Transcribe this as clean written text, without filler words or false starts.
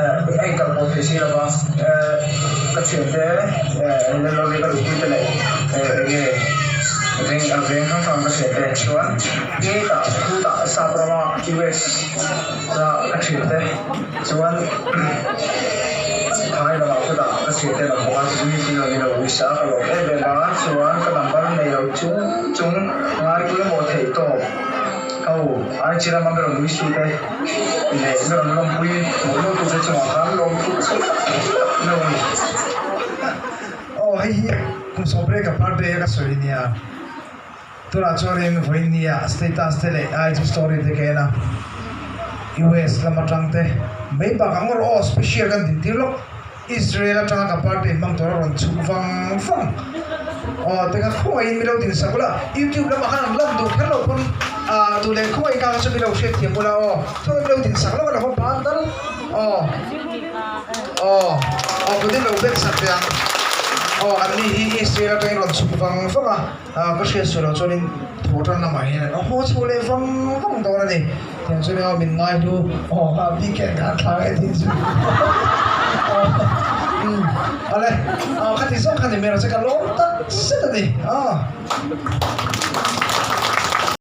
A inkal pawh thei si lova, ka thiante Lelawri ka luhpui te leh enge veng veng hrang hrang ka thiante chuan khutah khutah sap rama US a ka thiante chuan phai lamah khutah ka thiante lam bawk a zui zui lo ni lo uisa ka lawm em em a chuan ka number nei lo chung chung ngai pawimawh theih tawp ho ai chi rama ber awm uisu te. Leh na rawn lawmpui mawlh mawlh tu te chungah khan lawmthu ka sawi tak tak meuh a ni. Aw hei hi kum sawmriat ka birthday a ka sawi nia. Tunah chuanin vawiin nia status te leh IG story te ka en a, US lam atang te mai bakah ngawr aw special kan din tir lawk. Israel atanga ka birthday hmang tur a rawn chhuk vang vang. Aw te kha khawngaih in milo din sak ula, YouTube lamah khan an lan duh kher lo pawn ah duh leh khawngaih kha chu milo hriat thiam ula aw chuan milo din sak lawk a lo ban tal aw aw aw kut in lo bek sak teh ang aw an ni hi Israel atangin rawn chhuk vang vang a. Ka hriat sual loh chuanin thaw tan lamah hian an haw chho leh vang vang dawn a ni. Tiang chuan emaw min ngai hlu aw kha weekend khan thla nge tih chu umm awle aw khati zawk kha ni mai rawh se ka lawm tak zet a ni aw.